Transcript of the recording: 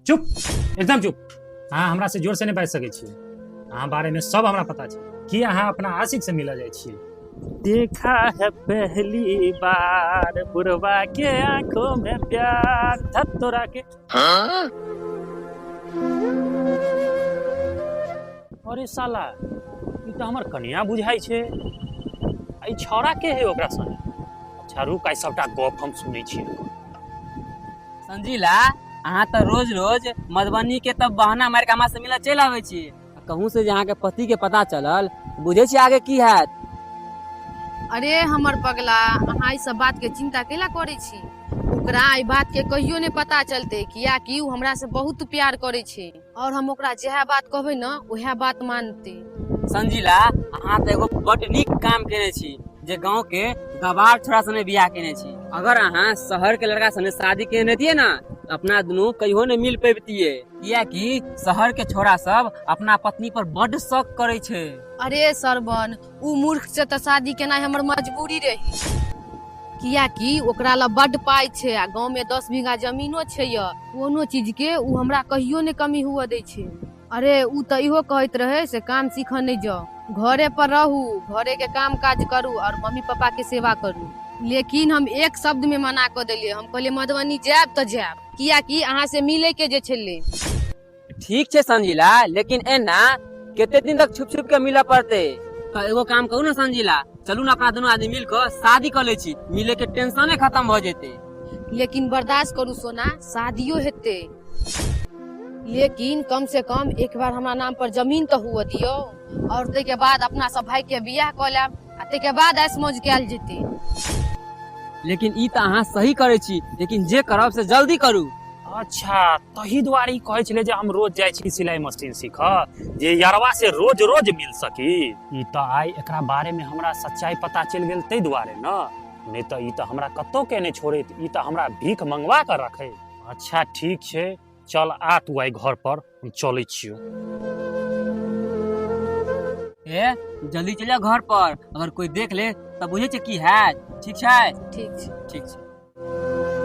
चुप, एकदम चुप। अहाँ हमरा से जोर से नहि बाजि सकै छी। अहाँ बारे में सब हमरा पता छै कि अहाँ अपना आशिक से मिलऽ जाइ छियै। देखा है पहली बार बुढ़वा के आंखों में प्यार, धत तोरा के। अरे साला, ई तऽ हमर कनिया बुझाइ छै। आ ई छौड़ा के है ओकरा संगे? अच्छा रुक, आइ सबटा गप हम सुनै छियै। संजीला, अहाँ तऽ रोज रोज मधुबनी के तब बहाना मारि के हमरा से मिलऽ चलि आबै छी। आ कहूँ से जे अहाँके पति के पता चलल, बुझै छी आगे की हैत? अरे हमर पगला, अहाँ ई सब बात के चिंता कैला करै छी? ओकरा एहि बात के कहियो नहि पता चलतै, कियाकि ओ हमरा से बहुत प्यार करै छै और हम ओकरा जएह बात कहबै ने, उएह बात मानतै। संजीला, अहाँ तऽ एगो बड्ड नीक काम केने छी जे गाँव के गवार छोड़ा सने बियाह केने छी। अगर अहाँ शहर के लड़का सने शादी केने रहितियै ने, तऽ अपना दुनू कहियो नहि मिल पेबतियै, कियाकि शहर के छोड़ा सब अपना पत्नी पर बड्ड शक करै छै। अरे सरवन, उ मूर्ख से तऽ शादी केनाइ हमर मजबूरी रही, कियाकि ओकरा लग बड्ड पाइ छै आ गाँव में 10 बीघा जमीनो छै। य कोनो चीज के उ हमरा कहियो नहि कमी हुअ दै छै। अरे उ तऽ इहो कहैत रहे से काम सीखऽ नहि जाउ, घरे पर रहू, घरे के काम काज करू और मम्मी पापा के सेवा करू। लेकिन हम एक शब्द में मना कऽ देलियै। हम कहलियै मधुबनी जायब तऽ जायब, कियाकि अहाँ से मिले के जे छलै। ठीक छै संजीला, लेकिन एना कते दिन तक छुप छुप के मिलऽ पड़तै? तऽ एगो काम करू ने संजीला, चलू ने अपना दुनू आदमी मिल कऽ शादी कऽ लै छी, मिले के टेंशने खत्म भऽ जेतै। लेकिन बर्दाश्त करू सोना, शादियो हेतै, लेकिन कम से कम एक बार हमरा नाम पर जमीन तऽ हुअ दियौ और ताहिके बाद अपना सब भाई के बियाह कऽ लेब आ ताहिके बाद ऐश मौज कयल जेतै। लेकिन ई तऽ अहाँ सही करै छी, लेकिन जे करब से जल्दी करू। अच्छा, तही दुआरे ई कहै छलै जे हम रोज जाइ छी सिलाई मशीन सीखऽ, जे यरवा से रोज रोज मिल सकी। ई तऽ आइ एकरा बारे में हमरा सच्चाई पता चलि गेल ताहि दुआरे ने, नहि तऽ ई तऽ हमरा कतौ के नहि छोड़ैत, ई तऽ हमरा भीख मंगवा कऽ रखै। अच्छा ठीक छै, चल आ तू आइ घर पर, हम चलै छियौ। ए जल्दी चलि जाओ घर पर, अगर कोई देख ले तऽ बुझै छै की हैत। ठीक छै? ठीक छै। ठीक छै।